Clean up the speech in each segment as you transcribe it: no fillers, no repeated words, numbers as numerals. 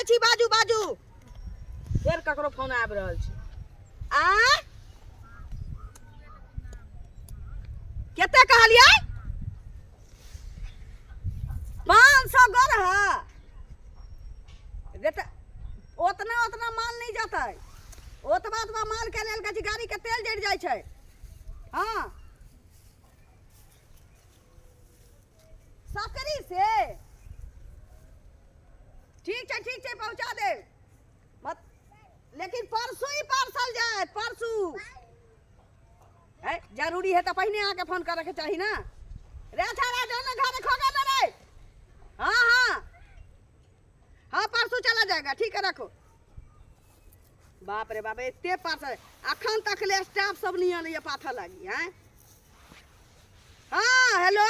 छी, बाजू बाजू। फेर ककरो फोन आबि रहल छै। आ कते कहलियै? 500 गोरहा रे, तऽ ओतना ओतना माल नहि जेतै। ओतबा ओतबा माल के लेल कहै छी गाड़ी के तेल जरि जाइ छै। हाँ, सकरी से ठीक छै, ठीक छै, पहुँचा देब। मत लेकिन परसू ही पार्सल जायत, परसू है। जरूरी है तऽ पहिने अहाँके फोन करऽके चाही ने। रे छाड़ा, जो ना घर खो गेल रे। हाँ हाँ हाँ, परसू चला जाएगा। ठीक है, रखो। बाप रे बाप, एते पार्सल अखन तक ले स्टाफ सब नहीं आने पाथा लागी हैं। हाँ हेलो,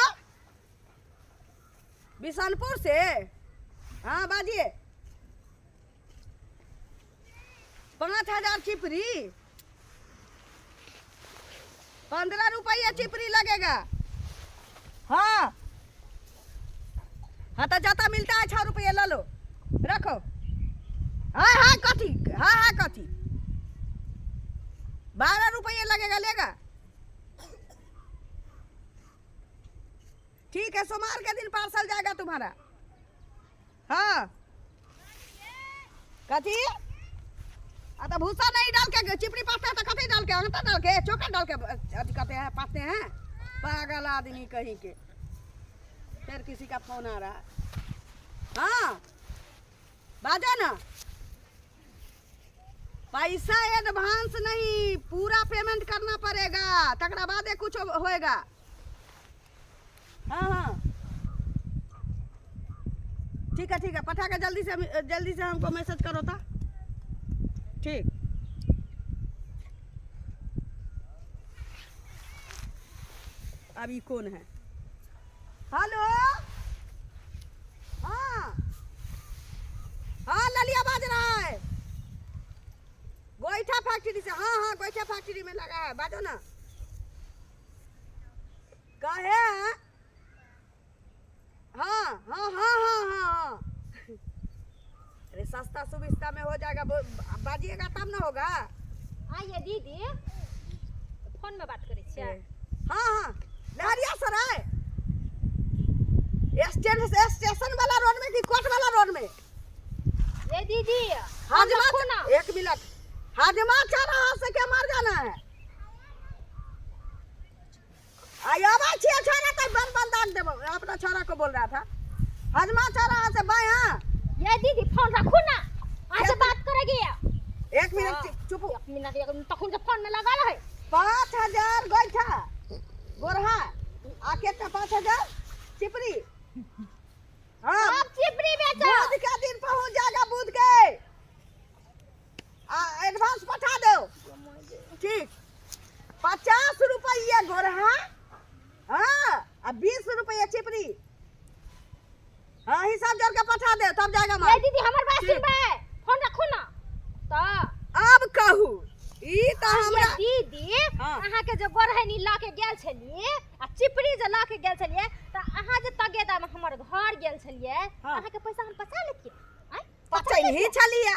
बिशनपुर से। हाँ बाजिए। 5000 चिपरी, 15 रुपया चिपरी लगेगा। हाँ हाँ, तो जाता मिलता है 6 रुपये ले लो, रखो। हाँ हाँ, कथी? हाँ हाँ, कथी? 12 रुपये लगेगा, लेगा? ठीक है, सोमवार के दिन पार्सल जाएगा तुम्हारा। हाँ, कथी? आ तो भूसा नहीं डाल के चिपड़ी पाते हैं तो कथी डाल के? आटा डाल के, चोखा डाल के अथी कहते हैं, पाते हैं। पागल आदमी कहीं के। फिर किसी का फोन आ रहा है। हाँ बाजो ना। पैसा एडवांस नहीं, पूरा पेमेंट करना पड़ेगा, तकरा बादे कुछ होएगा। हाँ हाँ, ठीक है, ठीक है, पठा के जल्दी से जल्दी से हमको मैसेज करो था। ठीक। अब ये कौन है? हेलो, हाँ हाँ, ललिया बाज रहा है गोईठा फैक्ट्री से। हाँ हाँ, गोईठा फैक्ट्री में लगा है, बाजो ना। काहे हैं? हाँ हाँ हाँ हाँ हाँ हाँ, अरे सस्ता सुविस्ता में हो जाएगा, बाजिएगा तब ना होगा। आइए दीदी, फोन में बात करै छियै? हाँ हाँ, लहरिया सराय स्टेशन, स्टेशन वाला रोड में कि कोर्ट वाला रोड में? ए दीदी, हाजमा रखू ना। एक मिनट, हाजमा चौराहा से के मार जाना है। आया छियै छोरा तो बन बन दाग देबो। अपना छोरा को बोल रहा था, हजमा चौराहा से बायां। ये दीदी, फोन रखू ना, आज से बात करेगी। एक मिनट, चुप। एक मिनट, एक मिनट, तखन से फोन में लगा रहे। 5000 गोइठा गोरहा आ केतना 5000 चिपरी। हाँ, अब चिपरी बेचो। बुध के दिन पहुंच जाएगा, बुध के। आ एडवांस पठा दो। ठीक, 50 रुपया गोरहा, हाँ, आ 20 रुपया चिपरी। हाँ, हिसाब जोड़ के पठा दे तब जाएगा ए माल। दीदी, हमर बात ठीक। सुनबै? फोन रखू ना तऽ। अब कहू, ई तऽ हमरा ये दीदी, हाँ। अहाँ के जे गोरहनी लऽ के गेल छलियै आ चिपरी जे लऽ के गेल छलियै, तऽ अहाँ जे तगेदा में हमर घर गेल छलियै, हाँ। अहाँ के पैसा हम पचा लेतियै? आँय? पचैनही छलियै,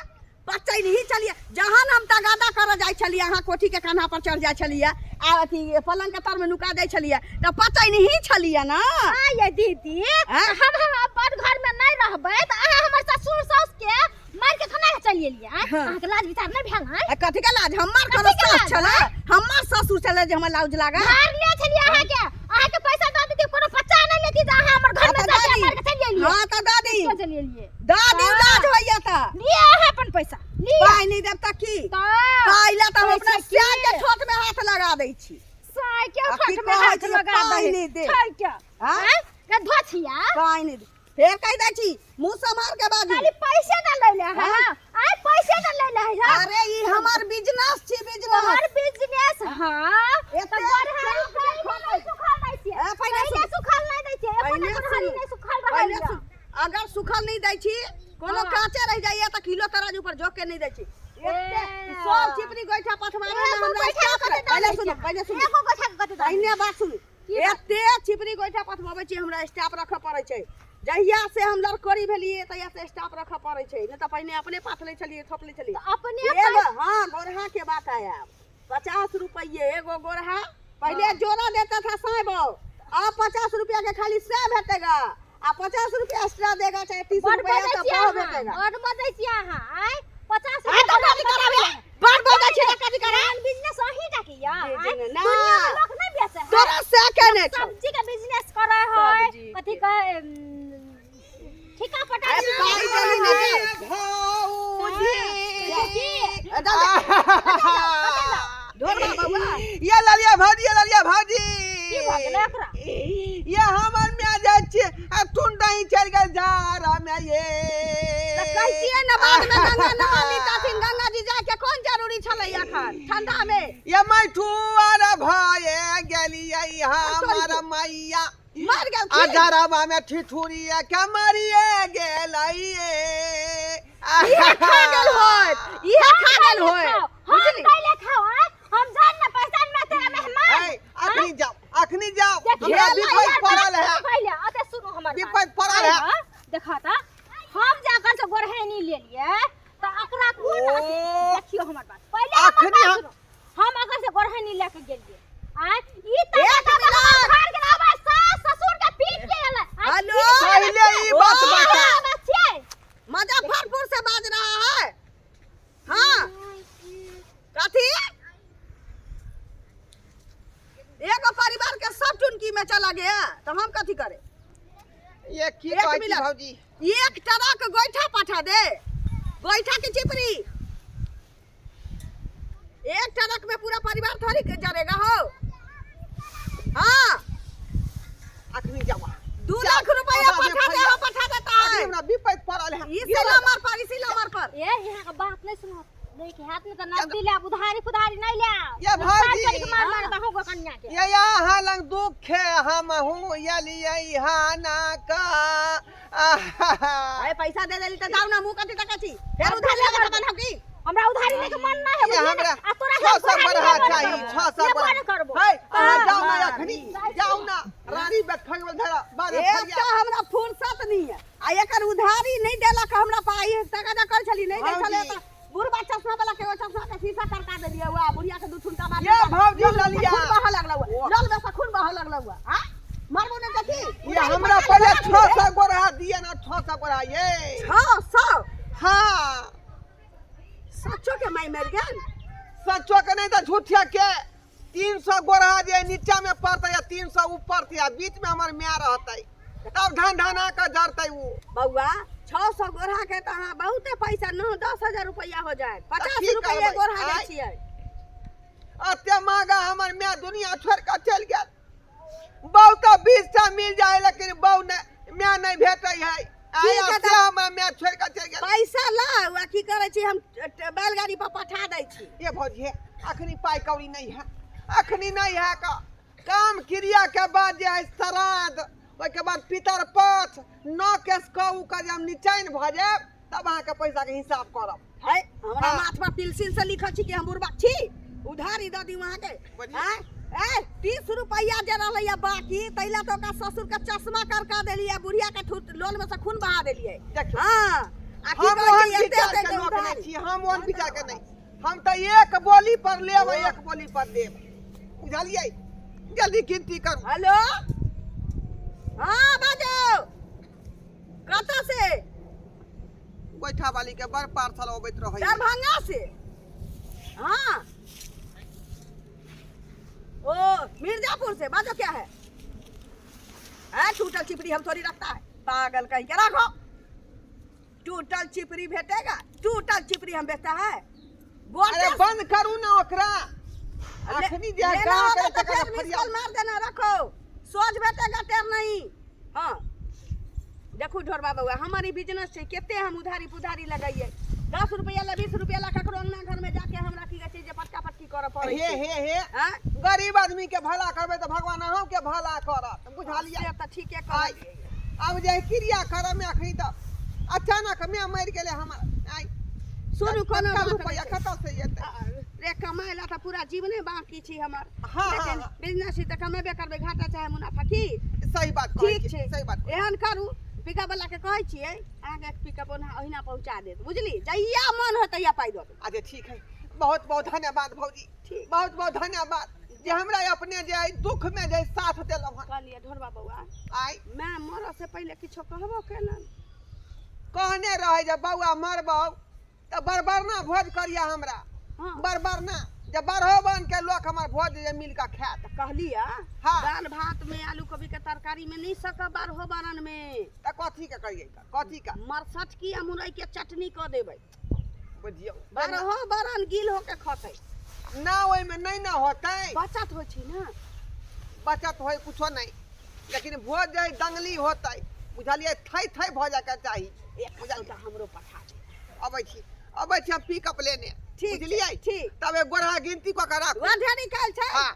पचैनही छलियै। जहन हम तगादा करऽ जाइ छलियै, अहाँ कोठीके कान्हा पर चढ़ि जाइ छलियै आ अथी पलङ्गके तर मे नुका जाइ छलियै, तऽ पचैनही छलियै ने। आ ये दीदी, आँय? हम अपन घर में नहीं रहबै तऽ अहाँ हमर ससुर साउस के मार के खाना के चलि एलियै, आँय? हाँ। अहाँके लाज विचार नहि भेल, आँय? आ कथी के लाज? हमर कथी कोनो के सास लाज, छलै? हमर ससुर छलै जे हमर लाज लागल? मार ले छलियै अहाँके, अहाँके पैसा दऽ देतियै, कोनो पचा नहि लेती जे अहाँ हमर घर में हाँ, तऽ जाके दादी। मार के चलि एलियै। हाँ तऽ दादी। किया चलि एलियै? दादी, हाँ। लाज होइया तऽ। लिअ अहाँ अपन पैसा, लिअ। पाइ नहि देब तऽ की? तऽ पाइ ला तऽ हम पैसा अपना की? सियार के ठोठ में हाथ लगा दै छी। साय के आ की ठोठ में कहै हाथ छी जे लगा पाइ दै नहि देब। छै के? हाँ? आँय? गे धोछिया। पाइ नहि देब। फेर कहि दै छी, मुँह सम्हार के बाजू। खाली पैसे ना लै ले है। हाँ? आय, पैसे ना लै ले है। अरे ई हमर बिजनेस छी, बिजनेस। तोहर बिजनेस? हाँ, एते तऽ गोरहारी चाप पहिले देखो। नहि सुखल दै छियै। ए, पहिले पहिले सुन। सुखल नहि दै छियै, एको पहिले टा गोरहारी सुनू। नहि सुखल रहल पहिले यऽ। सुन। अगर सुखल नहि दै छी, कोनो हाँ। कांचे रहि जाइए तऽ किलो तराजू पर झोक के नहि दै छी। एते ए। सब चिपरी गोइठा पथवारे एगो में हमरा गोइठा के स्टाफ कते रहे। दाम पहिले दै सुनू, छियै? पहिले सुनू। एगो गोइठा के कते दाम? पहिने बात सुनू। की बात? एते चिपरी गोइठा पथवाबै छी, हमरा स्टाफ रखऽ पड़ै छै। जहिया से हम लड़कोरी भेलियै तहिया से स्टाफ रखऽ पड़ै छै, नहि तऽ पहिने अपने पाथ लै छलियै, थोप लै छलियै। तऽ अपने एगो, हाँ, गोरहा के बात आया, 50 रुपये एगो गोरहा पहले जोड़ा देता था साहब, अब 50 रुपया के खाली से भेटेगा आ 50 रुपया एक्स्ट्रा देगा चाहे 30 बड़ रुपया बजै तो छियै पाव अहाँ, भेटेगा। बड़ बजै छियै अहाँ, आँय 50 आ तो कथी कराबे, बड़ बजै छियै तऽ कथी करा? बिजनेस अहीं टा के या बिजनेस ना। दुनिया में लोग नहीं बेचे है। तोरा से केने छौ? सब्जी के बिजनेस करे है, सब्जी के। कथी कहे, ठिका पटा अरे के पाइ देली ना दे। भौजी की? ए, दऽ दे। ढोरबा बौआ। ये ललिया भौजी, ये ललिया भौजी। की भऽ गेलै ओकरा? ये हमर माय जाइ छियै आ तुन दही चलि गेल झाड़ा मे ये। तऽ कहितियै ने बाद मे गंगा नहा लीतथिन, गंगा जी जाय के कोन जरूरी छलै एखन ठंडा मे? ये मैठुआर भए गेलियै हमर मैया। मर गेल आ जराबा मे ठिठुरिया के मरिए गेलैये। इहे खा गेल होत, इहे खा गेल होत। हम बुझली? कैले खाओ, आँय? हम जान ना पहचान में तेरा मेहमान। ऐ, अखनी जाओ, अखनी जाओ, देखिए, हमरा पहिले विपद पड़ल है। पहिले अते सुनू हमर बात। विपद पड़ल है। हाँ, देखा ता हम जाकर से गोरहैनी ले लिए त अकरा कोन ओ। देखियो हमर बात पहिले, हमर अखनी बात हम- सुनू। हम अगर से गोरहैनी लेके गेलिए, आँय, ई त एक हमर मिनट। घर के आवाज सास ससुर के पीट के एलै, आँय, हेलो। पहिले ई बात ओ। बता। बात छियै। मुजफ्फरपुर से बाज रहा है। हाँ, कथी एगो परिवार के सब टुनकी में चला गया तो हम कथी करे? ये की एक कहै छी मिनट। भौजी? एक ट्रक गोइठा पठा दे, गोइठा की चिपरी एक ट्रक में पूरा परिवार थोड़ी के जरेगा हो। हाँ, अखनी जाओ। 2 लाख रुपया हमरा पठा दे, भैया। हम पठा देता अखनी है। हमरा विपद पड़ल है। इसी नंबर पर, इसी नंबर पर। ए, यहाँ के बात नहीं सुनो, नहीं के हाथ में तो नकदी ले, उधारी फुधारी नहीं ले। ये भौजी। साल के मार मार दहु गो कन्या के। ये यहाँ लंग दुख है, हम हूँ यलियै हाना का। अरे पैसा दे देली त जाऊ ना, मुंह कथी तकै छी? फेर उधारी लगा के बनहु की? हमरा उधारी ले के मन ना है, ये बुझलियै ने? हमरा आ तोरा 600 उधारी बढ़ा लेबो ने चाही, करबो। 600 लेबो बढ़ा। ने करबो। है, अहाँ जाउ ना, हाँ। अखनी जाउ ना, रानी बैठल गेल धरा बारह एकटा फरिया। हमरा फुर्सत नहीं है आ एकर उधारी नहीं देलक हमरा पाई, तगादा कर छली नहीं दै छलै भौजी। त बुढ़बा चश्मा वाला के चश्मा के शीशा करका देलियै, हुआ बुढ़िया के दू ठुनका मार। ये भौजी ललिया। खून बहऽ लगल हुआ, लल में से खून बहऽ लगल हुआ। हां, मरबो नहीं देखी। ये हमरा पहिले 600 गोरा दिए ना, 600 गोरा ये। 600? हाँ। सच्चो के माई मर गेल? सच्चो के नहीं तो झूठिया के। 300 गोरा जे नीचा में पड़तै या 300 ऊपर थे, आ बीच में हमर माय रहतै तब ढन ढना के जरतै उ। बौआ, 600 गोरा के तऽ अहाँ बहुते पैसा, 9-10 हजार रुपया हो जाए। 50 की रुपया करबै? गोरा दै आँय? छियै। अते महगा हमर माय दुनिया छोड़ के चलि गेल। बहु तऽ 20 टा मिल जाए लेकिन बहु नहि, माय नहि भेटै है। आइ ठीक है अते तऽ- हमर माय छोड़ के चलि गेल। पैसा लाउ आ की करै छी, हम बैलगाड़ी पर पठा दै छी। ये भौजी हे, अखनी पाइ कौड़ी नहीं है, अखनी नहीं है का काम क्रिया के बाद जे है श्राद्ध, ओहिके बाद पितर पक्ष, नौ केस कऽ के जे हम निचैन भऽ जायब तब अहाँके पैसा के हिसाब करब। है हमरा हाँ। माथ पर पिलसिन से लिखल छी कि हम बुढ़बा छी, उधारी दऽ दियौ अहाँके। बढ़िया। आँय? ए, 30 रुपैआ जे रहलैया बाकी तैला तऽ ओकरा ससुर के चश्मा करका देलियै, बुढ़िया के ठुट लोल में से खून बहा देलियै। देखियौ। हाँ, आ की हम कहै ओहन छै, एते विचार एते के के लोक नहि उधारी। छी, हम ओहन विचार के नहि, हम तऽ एक बोली पर लेब आ एक बोली पर देब, बुझलियै? जल्दी गिनती करू। हेलो, हाँ बाजू, कतऽ से? गोइठा वाली के बड़ पार्सल अबैत रहै। दरभंगा से। हाँ, ओ मिर्जापुर से बाजो, क्या है? है टूटल चिपरी हम थोड़ी रखता है, पागल कहीं के। रखो, टूटल चिपरी भेटेगा? टूटल चिपरी हम बेचता है। गोटे अरे बंद करू ना ओकरा, अखनी जे लेना गाँव होगा के तो तकर फिर मिस फरियाद। कॉल मार देना, रखो, सोच भेटेगा, टेर नहीं। हाँ देखू ढोरबा बउआ, हमर ई बिजनेस छै, कते हम उधारी पुधारी लगैयै, 10 रुपया ला, 20 रुपया ला ककरो अंगना घर में जाके हमरा की कहै छै जे पटका पटकी करऽ पड़ै हे छै। हे हे, आँय? गरीब आदमी के भला करबै तऽ भगवान अहूँ के भला करत, बुझलियै? से तऽ ठीके आइ कहलियै। आब जे क्रिया करऽ में अखनी तऽ अचानक माय मरि गेलै हमर। आइ सुनू, कोनो कतका बात रुपैआ नहि छै। कतऽ से एतै? रे कमाइ ला तऽ पूरा जीवने बाकी छी हमर। हाँ, लेकिन हाँ। बिजनेस छी तऽ कमेबे करबै, घाटा चाहे मुनाफा, की? सही बात कहै ठीक छी, छै, सही बात कहै एहन करू, पिकअप वाला के कहै छियै अहाँके एक पिकअप ओना ओहिना पहुँचा देत बुझली जहिया मन होय तहिया पाइ दऽ देब। अच्छा ठीक है, बहुत बहुत धन्यवाद भौजी। ठीक। बहुत बहुत धन्यवाद जे हमरा अपने जे एहि दुख में जे साथ देलहुँ हन। कहलियै ढोरबा बौआ, आइ माय मरऽ से पहिले किछो कहबो केलनि? कहने रहे जे बौआ मरबौ तऽ बरबरना भोज करिया हमरा। हाँ। बरबरना जे बारहो बन के लोक हमर भोज जे मिल के खायत। तऽ कहलियै हाँ। दालि भात में आलू कोबी के तरकारी में नहीं सकब बारहो बारन में। तऽ कथी के करियै तऽ? कथी के? मरसटकी आ मुरई के चटनी कऽ देबै। बुझियौ। बारहो बारन गिल होके खतै। ना ओहिमे नहि ने होतै। बचत होइ छै ने। बचत होइ कुछो नहि, लेकिन भोज जे दंगली होतै बुझलियै, थै थै भऽ जायके चाही। एक बुझलियै? सौ हमरो पठा दे। अबै छी, अबै छी हम पिकअप लेने। ठीक छै, बुझलियै? ठीक। तब एक गोरहा गिनती कऽ के राखू। वएह ढेरी काल्हि छै। हँ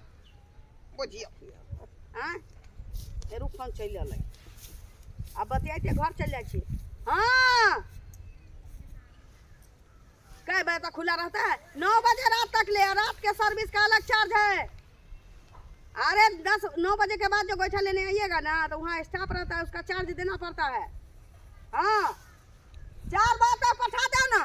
बुझियौ। आँय फेरो फोन चलि एलै, आब बतियाइते घर चलि जाइ छी। हाँ कै बजे तक खुला रहता है? 9 बजे रात तक ले, रात के सर्विस का अलग चार्ज है। अरे 10 9 बजे के बाद जो गोइठा लेने आइएगा ना तो वहाँ स्टाफ रहता है, उसका चार्ज देना पड़ता है। हाँ 4 बजे तक पठा दो ना।